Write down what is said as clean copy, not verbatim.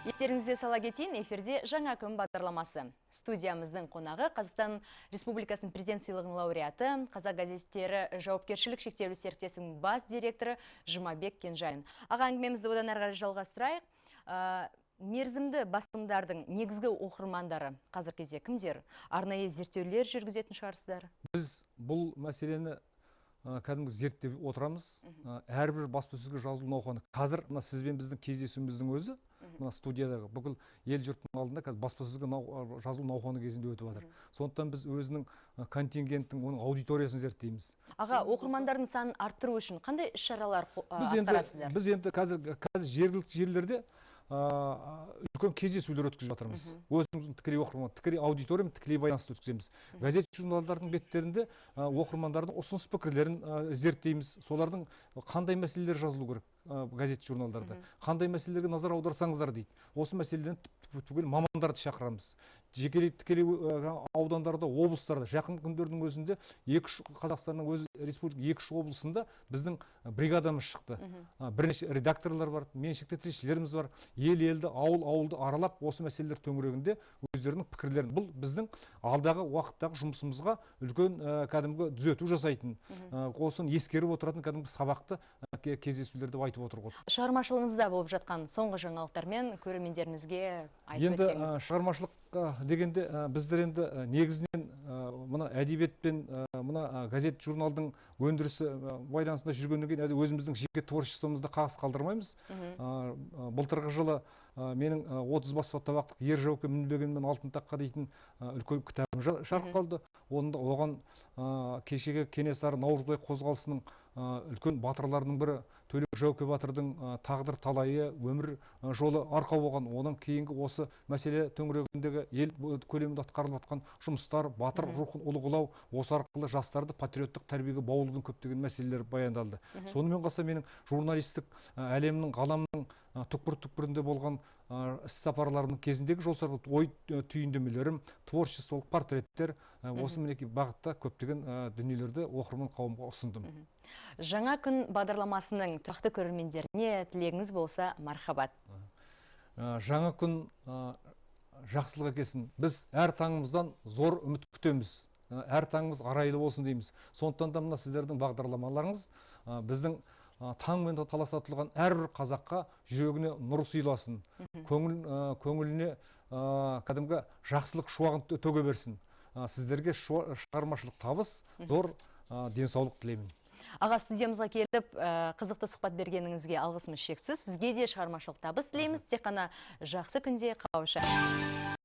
Естеріңізге сала кетейін, эфирде «Жаңа күн» бағдарламасы. Студиямыздың қонағы — Қазақстан Республикасының Президент сыйлығының лауреаты, «Қазақ газеттері» жауапкершілік шектеулі серіктестігінің бас директоры Жұмабек Кенжалин. Аға, әңгімемізді одан әрі қарай жалғастырайық. Мерзімді басылымдардың негізгі оқырмандары қазіргі кезде кімдер? Арнайы зерттеулер жүргізетін шығарсыздар? Біз бұл мәселені кәдімгі зерттеп отырамыз. Әрбір баспасөзге жазылу науқаны, қазір мына сізбен біздің кездесуіміздің өзі, мына студиядағы бүкіл ел жұрттың алдында қазір баспасөзге жазылу науқаны кезінде өтіп жатыр. Сондықтан біз өзінің контингенттің, оның аудиториясын зерттейміз. Аға, оқырмандардың санын арттыру үшін қандай іс шаралар Біз енді атқарасыздар? Біз енді қазір жергілікті жерлерде үлкен кездесулер өткізіп жатырмыз. Өзіміздің тікелей оқырман, тікелей аудиториямен тікелей байланысты өткіземіз. Газет, журналдардың беттерінде оқырмандардың ұсыныс пікірлерін зерттейміз. Солардың қандай мәселелер жазылу керек газет, журналдарда, қандай мәселелерге назар аударсаңыздар дейді. Осы мәселелерін түгел мамандарды шақырамыз. Жекелей, тікелей жаңа аудандарда, облыстарда, жақын күндердің өзінде екі үш Қазақстанның өз республика екі үш облысында біздің бригадамыз шықты. Бірнеше редакторлар бар, меншікті тілшілеріміз бар. Ел елді, ауыл ауылды аралап, осы мәселелер төңірегінде өздерінің пікірлерін, бұл біздің алдағы уақыттағы жұмысымызға үлкен кәдімгі түзету жасайтын, осыны ескеріп отыратын кәдімгі сабақты кездесулер деп айтып отыр ғой. Шығармашылығыңызда болып жатқан соңғы жаңалықтармен көрермендерімізге айтып Енді өтсеңіз. Шығармашылыққа дегенде, біздер енді негізінен мына әдебиетпен, мына газет, журналдың өндірісі байланысында жүргеннен кейін, әзір өзіміздің жеке творчествомызды қағыс қалдырмаймыз. Былтырғы жылы менің 30 баспа табақтық «Ер Жауке мінбегенмен алтын таққа» дейтін үлкен кітабым жарық қалды. Онда оған кешегі Кенесары, Наурызбай қозғалысының үлкен батырларының бірі Төле Жауке батырдың тағдыр талайы, өмір жолы арқау болған. Одан кейінгі осы мәселе төңірегіндегі ел көлемінде атқарылып жатқан жұмыстар, батыр рухын ұлғылау, осы арқылы жастарды патриоттық тәрбиеге баулудың көптеген мәселелері баяндалды. Сонымен қоса менің журналистік әлемнің, ғаламның түкпір түкпірінде болған іс сапарларымның кезіндегі жол сапар ой түйіндемелерім, творчестволық портреттер, осы мінекей бағытта көптеген дүниелерді оқырман қауымға ұсындым. «Жаңа күн» бағдарламасының тұрақты көрермендеріне тілегіңіз болса, мархабат. «Жаңа күн» жақсылық әкелсін. Біз әр таңымыздан зор үміт күтеміз. Әр таңымыз арайлы болсын дейміз. Сондықтан да мына сіздердің бағдарламаларыңыз біздің таңмен таласа ұтылған әрбір қазаққа жүрегіне нұр сыйласын, көңіліне кәдімгі жақсылық шуағын төге берсін. Сіздерге шығармашылық табыс, зор денсаулық тілеймін. Аға, студиямызға келіп, қызықты сұхбат бергеніңізге алғысымыз шексіз. Сізге де шығармашылық табыс тілейміз. Тек қана жақсы күнде қауышайық.